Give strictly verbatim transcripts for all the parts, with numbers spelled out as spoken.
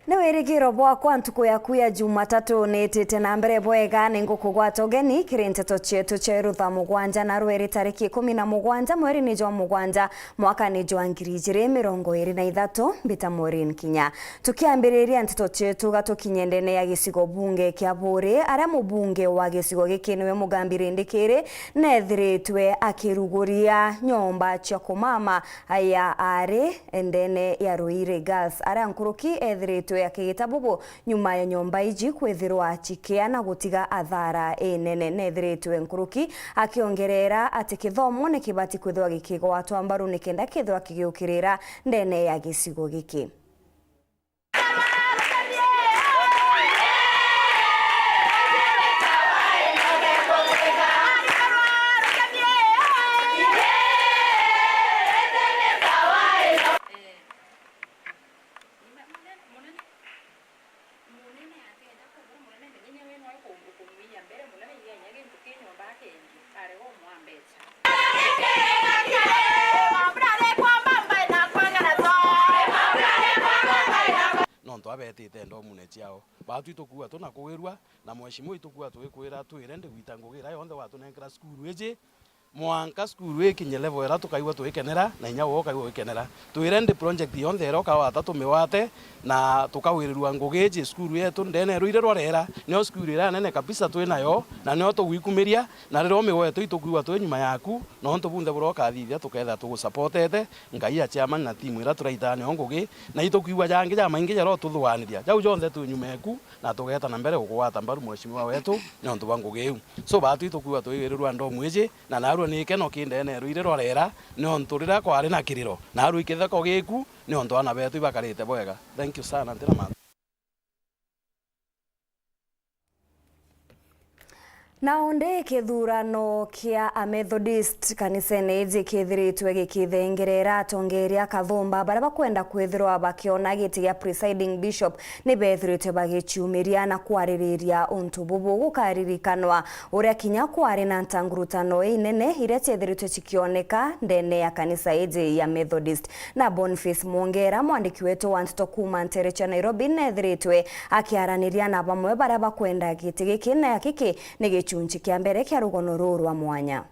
Ni wirigiro bwakwa ntuku yaku ya Jumatatu niitite na mbere bwega, ni ngukugwata ugeni kiri nteto cietu cia Rutha mugwanja na rweri tariki ikumi na mugwanja mweri ni jwa mugwanja mwaka ni jwa ngiri ijiri mirongo iri na ithatu. Mbita Maureen Kinya. Tukiambiriria nteto cietu, ga tukinye ndene ya gicigo bunge kia Buuri, aria mubunge wa gicigo giki niwe Mugambi Rindikiri neethiritwe akiruguria nyomba cia kumama ya aari ndene ya Ruiri Girls, aria nkuruki eethiritwe akigita bubu nyuma ya nyomba iji kwithirwa cikia na gutiga athara inene. Neethiritwe nkuruki akiongerera ati kithomo ni kibati kwithirwa gikigwatwa mbaru nikenda kithirwa kigiukirira ndene ya gicigo giki. Nontu abetite ndomune ciao, baatwi tukuua tunakugirua, na mheshimiwa itukuua tugikwira twire ndi gwita ngugi iria yonthe watunenkera cukuru iji, mwanka cukuru ikinye level iria tukaigua twikenera, na inya we ukaigua wikenera. Twire ndi project yonthe iria ukawata tumiwate, na tukawirirua ngugi iji cukuru yetu ndene ya Ruiri rwa Rera, nio cukuru iria nene kabisa twi nayo, na nio tugwikumiria, na riria umiwete itukuua twi nyuma yaku, na untu bunthe buria ukathithia tukethira tugusapotete, Ngai ya chairman na timu iria turaitaga nio ngugi, na itukuigua jangi jamaingi jaria ututhuganiria. Jau jonthe twi nyuma eku, na tugeeta na mbere gukugwata mbaru mheshimiwa wetu niuntu bwa ngugi iu. So, baatwi tukuigua twirirua ndomu iji, na narua ni ikeno ki ndene ya Ruiri rwa Rera, niuntu riria kwari na kiriro, narua ikitheko giku, niuntu aana betu ibakarite bwega. Thank you sana, ntina mantha. Naundi kithurano kia Amethodist kanisene iji kithiritwe gikithengerera atongeria kathumba baria bakwenda kwithirwa bakiona giti gia presiding bishop ni bethiritwe bagiciumiria na kwaririria untu bubu. Gukaririkanwa uria kinya kwari na ntangurutano inene iria ciethiritwe cikioneka ndene ya kanisa iji ya Methodist. Na Boniface Mwongera, mwandiki wetu wa nteto kuuma nteere cia Nairobi, neethiritwe akiaraniria na bamwe baria bakwenda giti giki, na giki ni gichunchi kia mbere kia rugono ruu rwa mwanya.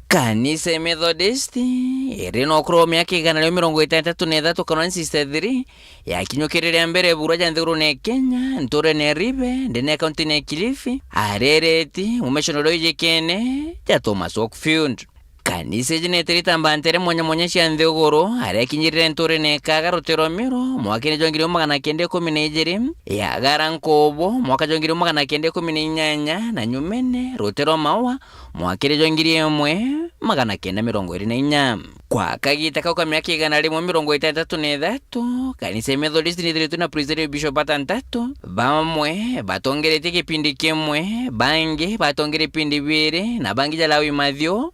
Kanisa ya Methodist iri na ukuru wa miaka igana ria mirongo itantatu na ithatu kana sixty-three, yakinyukire ria mbere buura ja nthigurune ya Kenya, nturene ya Ribe, ndene ya kaunti ya Kilifi, arereti mumishonari wijikene ja Thomas Wakefield. Kanisa iji neetire itamba nteere mwanya mwanya cia nthiguru, aria ikinyirire nturene ya Kaga rutere rwa Miru, mwakene jwa ngiri imwe magana kenda ikumi na ijiri, yagara Nkubu, mwaka jwa ngiri imwe magana kenda ikumi na inyanya, na nyumene, rutere rwa Maua, mwakene jwa ngiri imwe magana kenda mirongo iri na inya. Kwa kagiita kau ka miaka igana rimwe mirongo itantatu na ithatu, kanisa ya Methodist niithiritwe na Presbyterian Bishop batantatu, bamwe batongeretie gipindi kimwe, bangi batongerie bipindi biiri, na bangi ja Lawi Mathiu,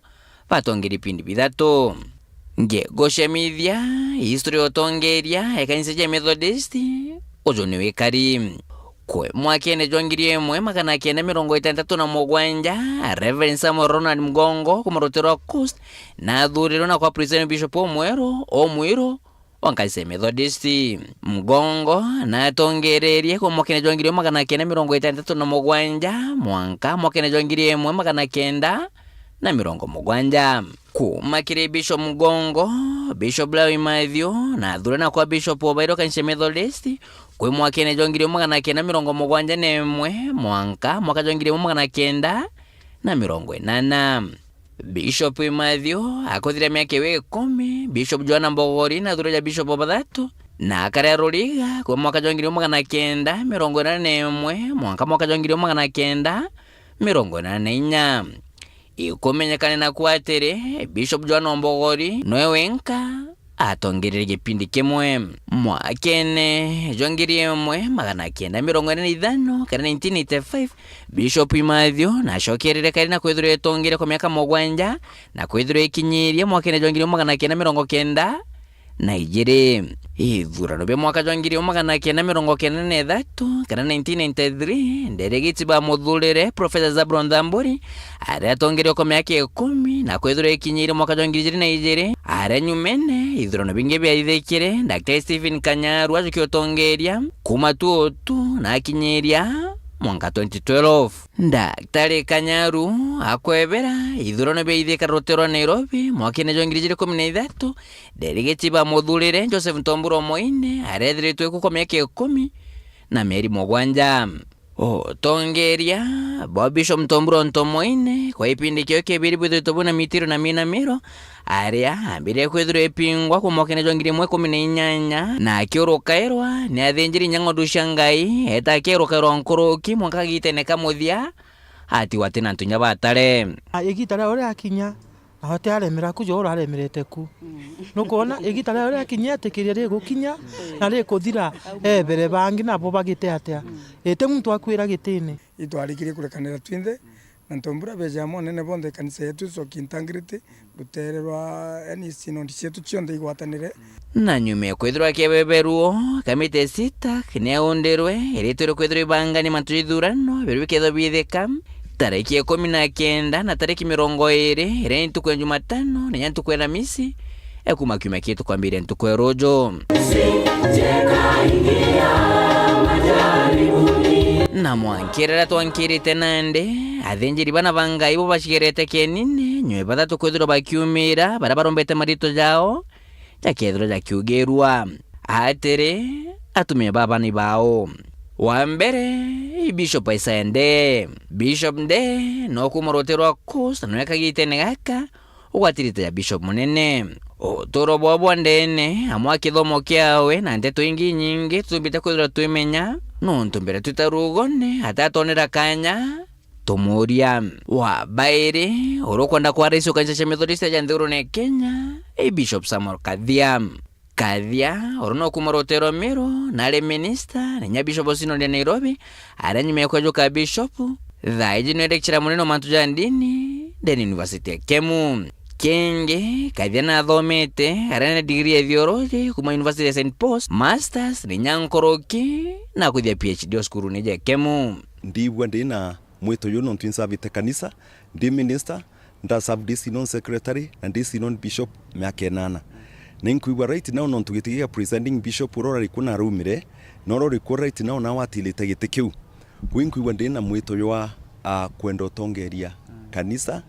batongeria ipindi bithatu. Ngigucemithia history ya utongeria ya kanisa cia Methodist, uju ni wikari. Kwi mwakene jwa ngiri imwe magana kenda mirongo itantatu na mugwanja, Reverend Samuel Ronald Mgongo kuuma rutere rwa Coast nathurirwe na kwa Presbyterian Bishop umweru, umwiru, wa nkanisa ya Methodist. Mgongo natongererie kuuma mwakene jwa ngiri imwe magana kenda mirongo itantatu na mugwanja mwanka mwakene jwa ngiri imwe magana kenda na mirongo mugwanja. Kuuma kiri Bishop Mgongo, Bishop Lawi Mathiu nathurana kwa Bishop ubaire wa kanisa ya Methodist kwi mwakene jwa ngiri imwe magana kenda mirongo mugwanja na imwe mwanka mwaka jwa ngiri imwe magana kenda na mirongo inana. Bishop Matthew akuthira miaka iwe ikumi, Bishop Joana Mbogori na athuri ja Bishop bathatu, na akaria ruriga kuma mwaka jwa ngiri imwe magana kenda mirongo ina na imwe mwanka mwaka jwa ngiri imwe magana kenda mirongo ina na inya. Ikumenyekana naku atiri, Bishop Joana Mbogori noe winka atongererie gipindi kimwe. Mwakene jwa ngiri imwe magana kenda mirongo ina na ithano kana nineteen eighty-five, Bishop Matthew nacokerere kari na kwithirwa etongeria kwa miaka mugwanja, na kwithirwa ikinyirie mwakene jwa ngiri imwe magana kenda mirongo kenda na ijiri. Ithurano bia mwaka jwa ngiri imwe magana kenda mirongo kenda na ithatu kana nineteen ninety-three, nderegiti bamuthurire Professor Zabron Thamburi aria atongeria kwa miaka ikumi, na kwithirwa ikinyiire mwaka jwa ngiri ijiri na ijiri, aria nyumene ithurano bingi biaithikire, Daktari Stephen Kanyaru ajukia utongeria kuma two oh two na akinyiria mwanka twenty twelve. Daktari Kanyaru akwebera ithurano biaithika rutere rwa Nairobi mwakene jwa ngiri ijiri kumi na ithatu, nderegiti bamuthurire Joseph Ntombura Omoine aria ethiritwe ku kwa miaka ikumi na mieri mugwanja. Utongeria bwa Bishop Ntombura Ntomoine kwa ipindi kio kibiri bwithiritwe bwina mitirio na minamiro, aria ambiririe kwithirwa ipingwa kuma mwakene jwa ngiri imwe ikumi na inyanya, na akiurukairwa ni athinjiri inya ng'ondu cia Ngai, eta akiurukairwa nkuruki mwanka gitene ka muthia, atigwa atina antu inya batare. Igita ria uria akinya, na atiaremera ku jo uraremerete ku. Mm. Nukwona, igita riayo riakinya, etikiria rigukinya, mm, na rikuthira, ebere bangi nabo bagite atia? Mm. Iti muntu akwira gitine. Itwarikirie kurekanira twinthe, na Ntombura beja amwe anene bonthe kanisa yetu icokie integrity, rutere rwa, yani, synod cietu cionthe igwatanire. Na nyuma ya kwithirwa akiebeberwo, kamiti ya CITAC niyaundirwe, iritwirwe kwithirwa ibangania mantu ja ithurano, biria bikethirwa biithika, tariki ikumi na kenda na tariki mirongo iri, iria ni ntuku ya Jumatano, na inya ntuku ya Alamisi, e kuma kiumia kiitu kwambiria ntuku ya ruju. Na mwanki riria twankirite nandi, athinjiri bana ba Ngai bo bacigerete kienini, nywe bathatu kwithirwa bakiumira, baria barombete mariitwa jao, jakethirwa jakiugirua. Atiri, atumia baba ni bao. Wa mbere, i Bishop Isaiah Ndee. Bishop Ndee no kuuma rutere rwa Coast, na nwe kagitene gaka, ugwatirite ja Bishop munene. Uturo bwao bwa ndene, amwe a kithomo kiawe, na nteto ingi inyingi tutumbite kwithirwa twimenya, nontu mbere twita rugone, atatonera kanya, tumuuria. Wa bairi, uria ukwenda kwa rais wa kanisa cia Methodist ya nthigurune ya Kenya, i Bishop Samuel Kathia. Kathia, uria no kuuma rutere rwa Meru, na ari minista, na inya Bishop wa Synod ya Nairobi, aria nyuma ya kwejuka Bishop, thaa iji nwe lecturer munene wa mantu ja ndini, ndene University ya Kemu. Kingi, Kathia nathomete, aria na degree ya theology, kuuma University ya Saint Paul's, masters, na inya nkuruki, na kuthia PhD o cukurune ja Kemu. Ndiigua ndi na mwito juu nontu insavite kanisa, ndi minister, nda serve ndi synod secretary, na ndi synod bishop miaka inana. Na inkwigua right now nontu giti gia presiding bishop uria urari kuo na araumire, na uria uri kuo right now nawe atilite giti kiu. Kwou inkwigua ndi na mwito jwa, ah, kwenda utongeria kanisa.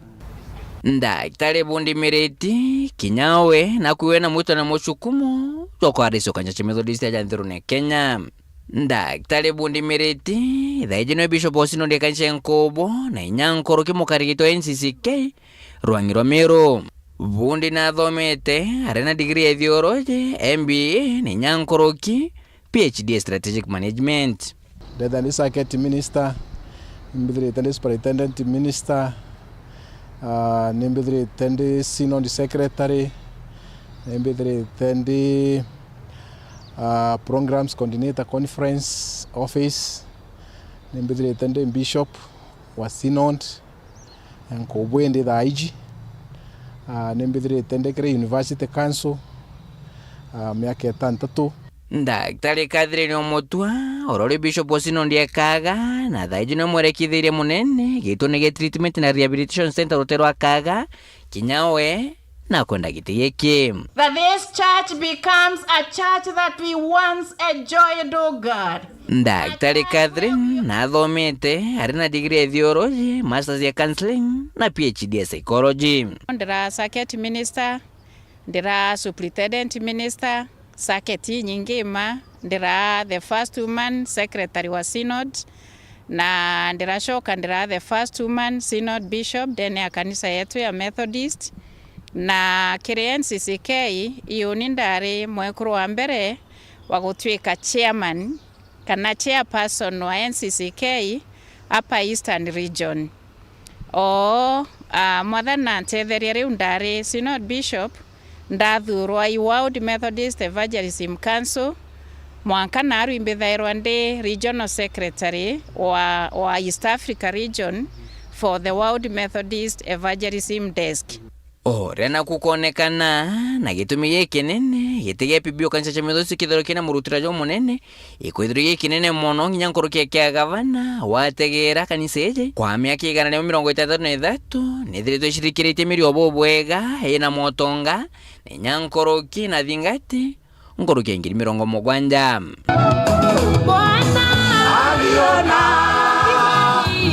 Ndaktari Bundi Miriti, kinya we nakuwe na mwito na mucukumo jwa kwa rais wa kanisa cia Methodist aja nthirune Kenya. Ndaktari Bundi Miriti, thaa iji nwe Bishop wa Synod ya kanisa ya Nkubu, na inya nkuruki mukarigitwa N C C K, rwangi rwa Meru. Bundi nathomete, ari na degree ya theology, M B A, na inya nkuruki, P H D ya strategic management. Ndetha ndi circuit minister, nimbithirite ndi superintendent minister, ah, nimbithirite ndi synod secretary, nimbithirite ndi, ah, programs coordinator conference office, nimbithirite ndi bishop wa synod ya Nkubu indi thaa iji. Ah, nimbithirite ndi kiri university council, ah, miaka itantatu. Ndaktari Catherine Omutwa, uria uri Bishop wa Synod ya Kaga, na thaa iji niwe mwerekithiria munene gitune gia Treatment na Rehabilitation Centre rutere rwa Kaga, kinya we nakwenda giti giki. That this church becomes a church that we once enjoyed, oh God. Ndaktari Catherine nathomete, ari na degree ya theology, masters ya counseling, na P H D ya psychology. Ndira circuit minister, ndira superintendent minister, circuit inyingi ima, ndira the first woman secretary wa synod, Na ndiracoka ndira the first woman synod bishop ndene ya kanisa yetu ya Methodist. Na kiri N C C K, iuni ndari mwekuru wa mbere wa gutwika chairman kana chairperson wa N C C K apa Eastern Region. Oo, ah, Mwathani antetheria riu ndari synod bishop, ndathurwa i World Methodist Evangelism Council, mwanka naarui mbithairwa ndi regional secretary wa, wa East Africa region for the World Methodist Evangelism Desk. Uria naku kwonekana na gitumi gikinene giti gia P B O kanisa cia Methodist kithirwa kina murutira jumunene, ikwithirwa gikinene mono nginya nkuruki ya kia gavana wategera kanisa iji kwa miaka igana rimwe mirongo itantatu na ithatu, nithiritwe icirikirite mirio bubwega, ina motonga, na inya nkuruki na thingati, nkuruki ya ngiri mirongo mugwanja. Bwana aliona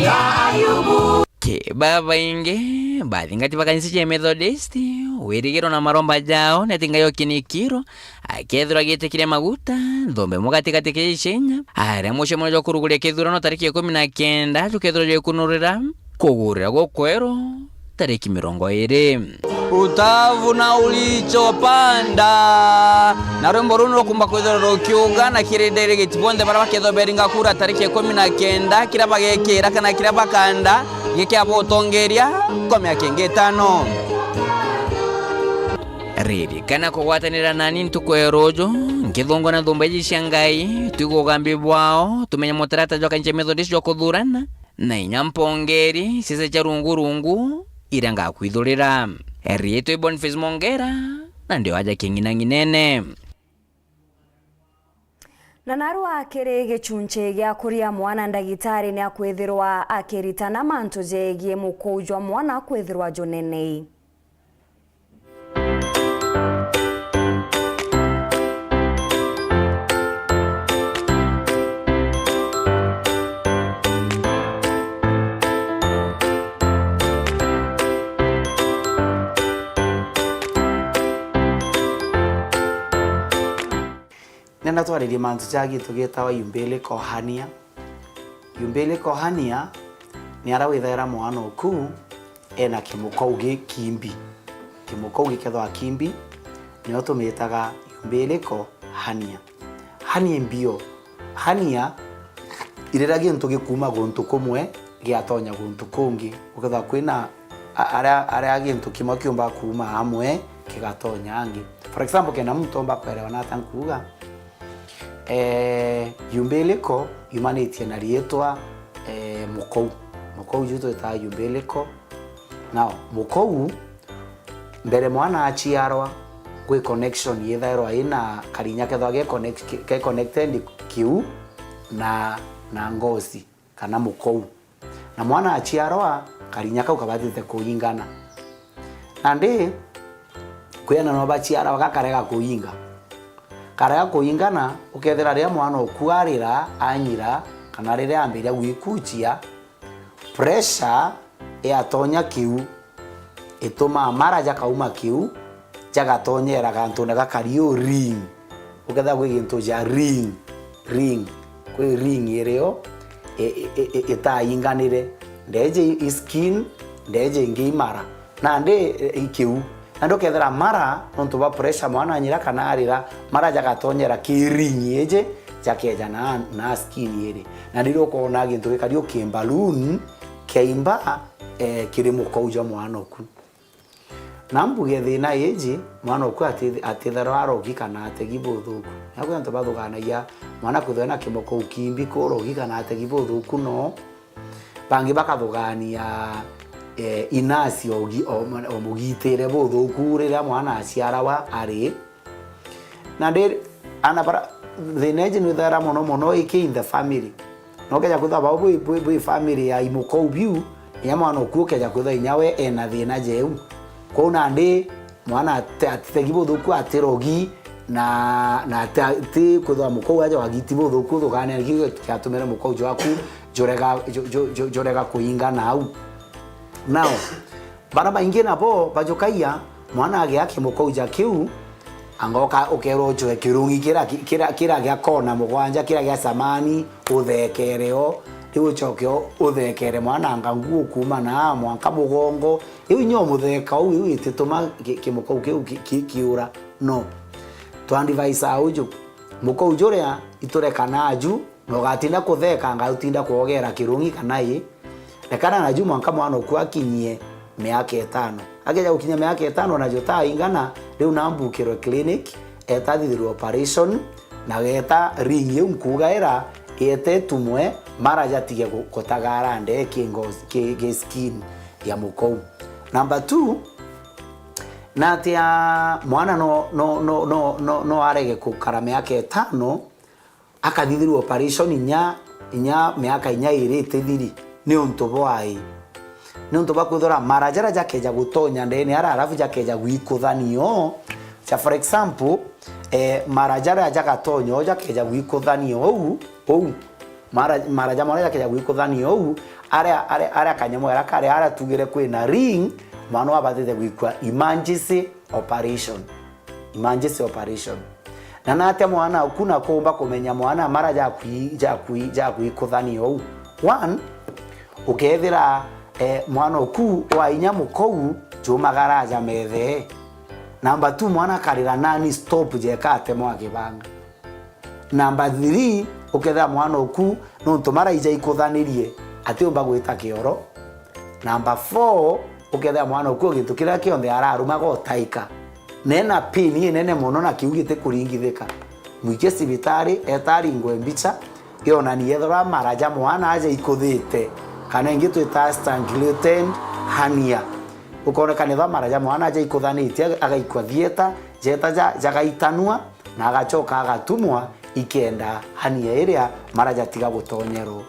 ya Ayubu. Ki babaingi, bathingati ba kanisa cia Methodist, wirigiro na maromba jao, neti Ngai okinikirwa, akethirwa agitikiria maguta, nthumbe imwe gatigati kia icinya, aria mucemanio jwa kuruguria kithurano tariki ikumi na kenda jukethirwa jwikunurira, kugurira gukweru tariki mirongo iri. Utavuna ulichopanda. Na rwimbo ruu rukumba kwithirwa rukiuga na kiri delegate bonthe baria bakethirwa beringa kura tariki ikumi na kenda, kiria bagekira kana kiria bakanda gikia botongeria kwa miaka ingi itano. Ririkana kugwatanira nani ntuku ya ruju, nkithungwa na nthumba iji cia Ngai, twigue ugambi bwao, tumenye mutarata jwa kanisa Methodist jwa kuthurana, na inya mpongeri ciacio cia rungu rungu iria ngakwithurira. Riitwa i Boniface Mongera, na ndi o aja king'inang'inene. Na narua kiri gichunchi gia kuria mwana, ndagitari ni akwithirwa akiritana mantu jegie mukuu jwa mwana kwithirwa junenei. Nenda twaririe mantu ja gintu gitagwa umbilical hernia. Umbilical hernia ni aria withaira mwana oku ena kimukou gi kimbi. Kimukou gikethagwa kimbi, nio tumitaga umbilical hernia. Hernia i mbio. Hernia i riria gintu gikuma guntu kumwe giatonya guntu kungi. Ukethirwa kwina a-, aria, aria gintu kimwe kiumba kuuma amwe kigatonya angi. For example, kenda muntu omba kwerewa nata nkuuga, eh, umbilical yumanitie na riitwa, eh, mukou. Mukou ju twitaga umbilical. Now, mukou, mbere mwana aciarwa, kwi connection yithairwa ina karinya kethwa ke connect-, ke connected kiu na, na ngosi kana mukou. Na mwana aciarwa, karinya kau kabatite kuingana. Nandi, kwiana no baciarwa gakarega kuinga. Karega kuingana, ukethira riria mwana oku arira, anyira, kana riria ambiria gwikuchia, pressure yatonya kiu, itumaa mara jakauma kiu, jagatonyera gantune gakari u ring. Ukethira kwi gintu ja ring, ring, kwi ring irio i-, i-, i-, i-, itainganire, ndeje i skin, ndeje ingi i mara. Nandi, eh, i kiu. Nandi ukethira mara, nontu bwa pressure mwana anyira kana arira, mara jagatonyera ki ring iji, jakeja na, na skin iri. Na riria ukoona gintu gikari u ki balloon, kiaimba, eh, kiri mukou jwa mwana oku. Na mbuge thina iji, mwana oku ati-, atitharwa arogi kana ategi buthuku. Na kwi antu bathuganagia mwana kwithwa ena kimukou kimbi, ku urogi kana ategi buthuku no. Bangi bakathugania, eh, inasi ogi-, o-, omugitire buthuku riria mwana aciarawa ari. Nandi, ana bara, thina iji nwithaira mono mono iki in the family. Na ukeja kwithwa bau bwi, bwi, bwi family ya imukou biu, inya mwana oku ukeja kwithwa inya we ena thina jeu. Kwou nandi, mwana ati-, atitegi buthuku, atirogi, na, na ati, ati kwithwa mukou aja wagiti buthuku, thuganira kiu kiatumire mukou jwaku jurega, ju-, ju-, ju-, jurega kuingana au. Now, bara baingi nabo bajukagia, mwana agia kimukou ja kiu, angoka ukerwa ucwe kirungi kira, kira, kira gia kona mugwanja, kira gia samani, uthekere o, Riu ucoke u-, uthekere mwana anga nguo kuuma naa mwanka mugongo. Riu inya umutheka uu, iu itituma ki-, kimukau kiu ki-, ki-, kiura. No. Twa advise uju. Mukau juria iturekanaa ju, na ugatinda kutheka anga utinda kwogera kirungi kana ii. Rekana na ju mwanka mwana uku akinyie miaka itano. Akeja gukinya miaka itano na jutaingana, riu nambukirwe clinic, eta athithirwe operation, na weta ring iu nkuuga ira, iete itumwe, mara jatige gu-, gutagara ndee ki ngozi, ki, ki skin ya mukou. Number two, natia mwana no, no, no, no, no, no arege gukara miaka itano, akathithirwa operation inya, inya miaka inya iri itithiri. Ni untu bwa ii? Ni untu bwa kwithira mara jaria jakeja gutonya ndene ara, arafu jakeja gwikuthania oo. Ja, for example, eh, mara jaria jagatonya oo jakeja gwikuthania ou, ou. Mara, mara ja mwana jakeja gwikuthania ou, aria, aria, aria kanyamwera karia, aria tugire kwina ring, mwana wabatite gwikua emergency operation. Emergency operation. Na natia mwana uku na kuumba kumenya mwana mara jakwi-, jakwi-, jakwikuthania ou? One, ukethira, eh, mwana uku wa inya mukou jumagara aja methe. Number two, mwana akarira nani stop jeka atemwa akibanga. Number three, ukethira mwana uku nontu mara ija ikuthanirie, atiumba gwita kioro. Number four, ukethira mwana uku gintu kiria kionthe ararumaga utaika. Nena pain inene mono na kiu gitikuringithika. Mwikie cibitari, eta aringwe mbicha, yonanie ethirwa mara ja mwana aja ikuthite, kana ingi twita strangulated hernia. Ukonekana ethirwa mara ja mwana aja ikuthanitie, agaikua theatre, jeta ja, jagaitanua, na agacoka agatumwa ikenda hernia iria mara jatiga gutonyerwo.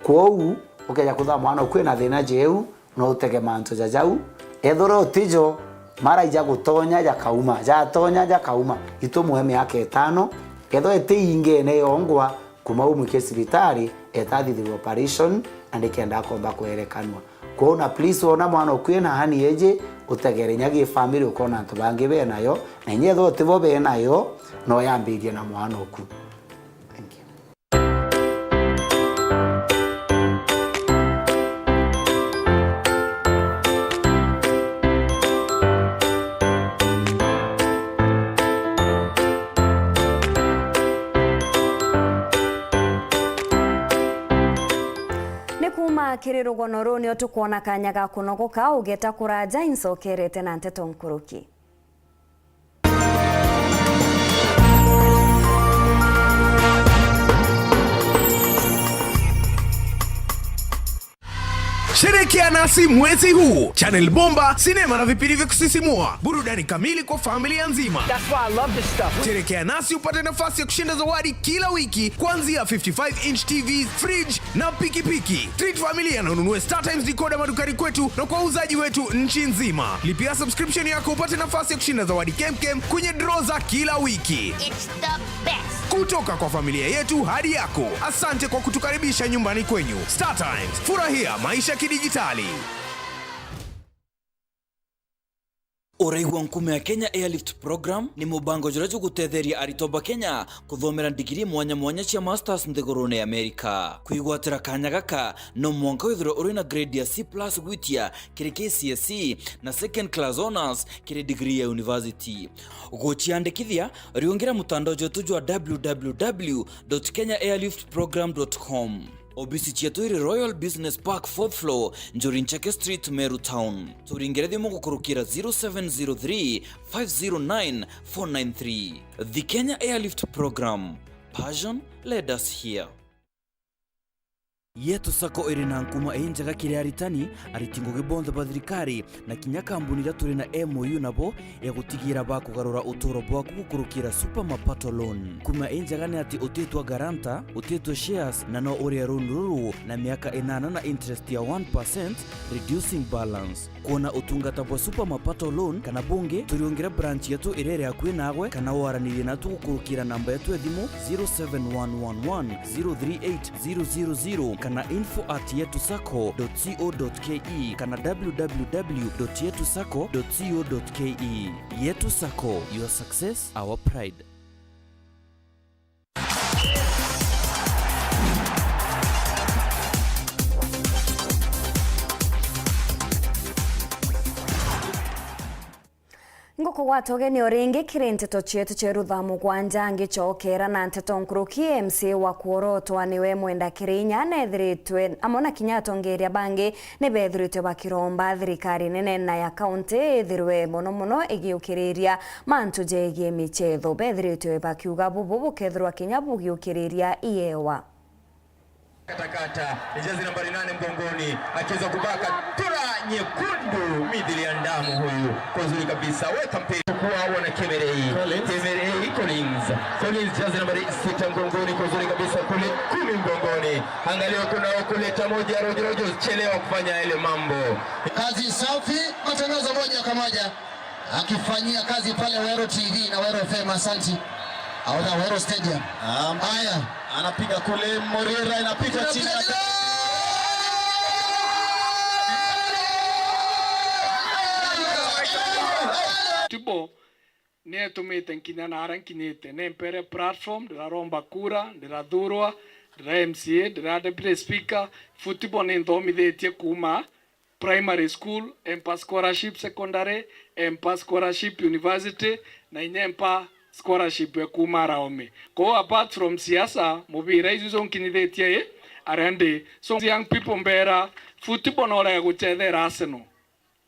Kwou, ukeja kwithirwa mwana uku ena thina jeu, no utege mantu ja jau. Ethirwa utijo, mara ija gutonya jakauma, jatonya jakauma, itumwe miaka itano, ethirwa iti ingene yongwa, kuma umwikie cibitari, eta athithirwe operation, na nikenda akomba kwerekanua. Kwou na please, wona mwana uku ena hernia iji, utegere inya gi family ukona antu bangi benayo, na inya ethirwa utibo benayo, no yambirie na mwana uku. Thank you. Ni kuuma kiri rugono ruu nio tukwona kanya ga kunogoka, ugeta kuraja incokerete na nteto nkuruki. Sherekea nasi mwezi huu. Channel bomba, sinema na vipindi vya kusisimua. Burudani kamili kwa familia nzima. That's why I love this stuff. Sherekea nasi upate nafasi ya kushinda zawadi kila wiki, kuanzia fifty-five inch T V, fridge, na pikipiki. Treat familia na ununue StarTimes decoder madukani kwetu na kwa wauzaji wetu nchi nzima. Lipia subscription yako upate nafasi ya kushinda zawadi kemkem kwenye draw za kila wiki. It's the best. Kutoka kwa familia yetu hadi yako. Asante kwa kutukaribisha nyumbani kwenyu. StarTimes, furahia maisha kidijitali. Uraigua Nkuma ya Kenya Airlift Program ni mubango juria jugutetheria aritwa ba Kenya kuthomera ndigiri mwanya mwanya cia masters nthigurune ya Amerika. Kwigwatira kanya gaka, no mwanka withirwe uri na grade ya C plus gwitia kiri K C S E na second class honours kiri degree ya university. Guciandikithia, riungira mutandao jwetu jwa w w w dot kenya airlift program dot com. Obisi cietu iri Royal Business Park, fourth floor, Njuri Ncheke Street, Meru Town. Turingire thimu gukurukira zero seven zero three, five zero nine, four nine three. The Kenya Airlift Program. Passion led us here. Yetu Sacco iri na nkuma injega kiri aritani, ariti ngugi bonthe ba thirikari, na kinya kambuni iria turi na M O U nabo ya gutigira bakugarura uturo bwaku gukurukira Super Mapato Loan. Kuma injega ni ati utitwa guarantor, utitwa shares, na no urie loan ruru na miaka inana na interest ya one percent, reducing balance. Kwona utungata bwa Super Mapato Loan kana bungi, turiungire branch yetu iria iri akui naagwe, kana waranirie natu gukurukira namba yetu ya thimu zero seven one one one zero three eight zero zero zero kana info at yetu sacco dot co dot ke kana w w w dot yetu sacco dot co dot ke. Yetu Sacco, your success, our pride. Gwata ugeni o ringi kiri nteto cietu cia rutha mugwanja, ngicokera na nteto nkuruki. M C A wa Kuorotwa niwe Mwenda Kirinya nethiritwe amwe na kinya atongeria bangi ni bethiritwe bakiromba thirikari nene na ya kaunti ithirwe mono mono igiukiriria mantu jegie michetho. Bethiritwe bakiuga bubu bukethirwa kinya bugiukiriria iewa. Katakata, ni jezi nambari nane mgongoni, akiweza kubaka tura nyekundu mithili ya damu huyu. Kwa uzuri kabisa, weka mpira. Kuwa wana Kemerei. Collins. Kemerei Collins. Collins, jezi nambari sita mgongoni, kwa uzuri kabisa kule kumi mgongoni. Angalia kuna kuleta moja, Rojo Rojo, chelewa kufanya yale mambo. Kazi safi, matangazo moja kwa moja. Akifanyia kazi pale Wero T V na Wero F M, asanti. Au na Wero Stadium. Naam. Haya. Anapiga kule, Morera inapita chini. Inapiga chini. Football ni etumite nkinya na aria nkinyite. Ni mpere platform, ndiraromba kura, ndirathurwa, ndira M C A, ndira deputy speaker. Football ni nthomithitie kuuma primary school, empa scholarship secondary, empa scholarship university, na inya empa scholarship ya kuuma Raome. Kwou apart from siasa, mubira icio cionkinyithitie i aria ndi. So young people mbera, football no urege gucethera Arsenal,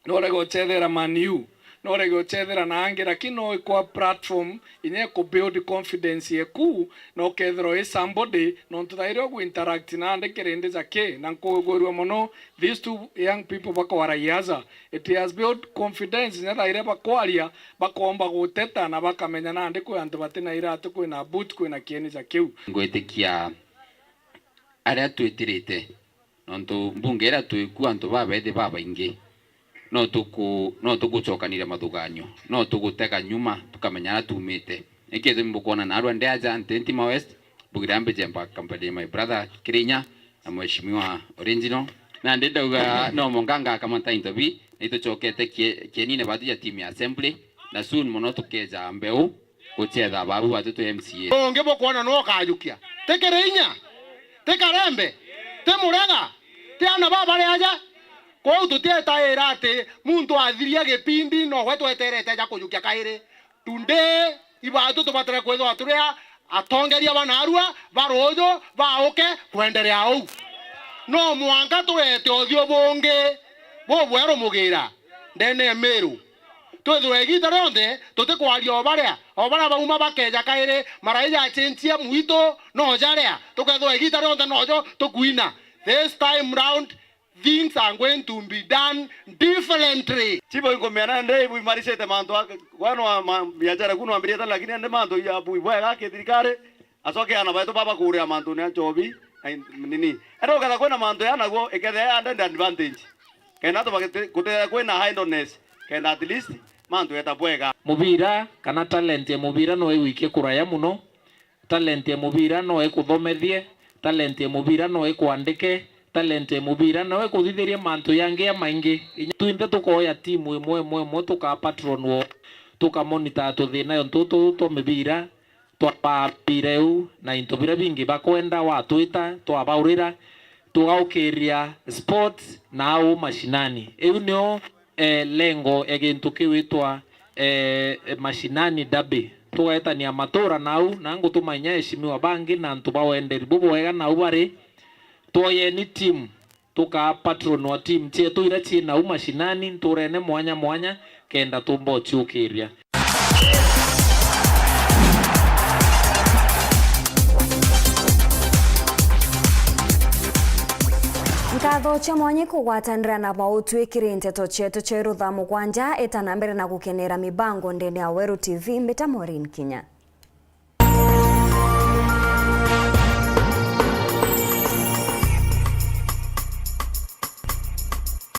no urege gucethera Man U, no urege gucethera na angi, lakini no ikwa platform inya iku build confidence yeku, na ukethirwa wi somebody, nontu thairi ugu interact na andi kirindi ja ki, na nkugwirua mono these two young people bakwara Ihaza. It has built confidence, inya thairi bakwaria, bakomba guteta na bakamenya nandi kwi antu batina iratu, kwina boot, kwina kieni ja kiu. Ngwitikia aria twitirite, nontu mbunge iria twiku antu babethi babaingi, no tuku-, no tugucokanire mathuganio, no tugutega nyuma, tukamenya aria tumite. Niki gitumi bukwona narua ndi aja nti Ntima West, mbugire ambe jemba company my brother Kirinya na Mheshimiwa Original. Nandi ndauga no mwanka ngakamata into bi, na itucokete kie-, kienine batu ja timu ya assembly, na soon mono tukeja mbeu gucetha babu batu twi M C A. Ungi bukwona no ukajukia. Ti Kirinya, ti Karembe, ti Murega, ti ana baba bari aja. Kwou tutietaira ati muntu athiria gipindi nogwe tweterete aja kujukia kairi. Today, ibatu tubatire kwithirwa turi a-, atongeria ba narua, ba ruuju, ba uke, kwenderea uu. No mwanka turete uthiu bungi bubweru mugira ndene ya Miru. Twithirwe igiita rionthe tutikwaria o baria, o baria bauma bakeja kairi, maraija acenjia mwitu, no jaria, tukethirwa igiita rionthe nojo tukwina. This time round, things are going to be done differently. Chibo inkumia nandi ibu imaricite mantu a-, kwano ma-, biachara kuno ambiriete, lakini andi mantu ya bu ibwega kithirikari. Acoke ana baitu baba kuria mantu ni a nchobi, na in-, nini. Enda uketha kwina mantu ya naguo, ikethe ya andi advantage. Kenda tubagite-, kutethia kwina idleness, kenda at least mantu yeta bwega. Mubira kana talent ya mubira no iwikie kuraya muno. Talent ya mubira no ikuthomethie, talent ya mubira no ikwandike, talent ya mubira no ikuthithirie mantu yangi ya maingi. Inya twinthe tukoya timu imwe imwe imwe tuka patron wo, tuka monitor tuthina yontu tutu twa mibira, twabaa mpira iu na into biria bingi bakwenda, watwita, twabaurira, tugaukiria sports na au mashinani. Iu nio, eh, lengo ya gintu kiwitwa, eh, mashinani derby. Tugaetania matura nau, na ngutuma inya eshimiwa bangi na antu ba wenderi bubwega nau bari. Twoyeni team. Tukaa patron wa team cietu iria cii nau mashinani nturene mwanya mwanya, kenda tumba uciukiria. Nkatho cia mwanya kugwatanira na bau twikiri nteto cietu cia irutha mugwanja. Ita na mbere na gukenera mibango ndene ya Weru T V, mbita Maureen Kinya.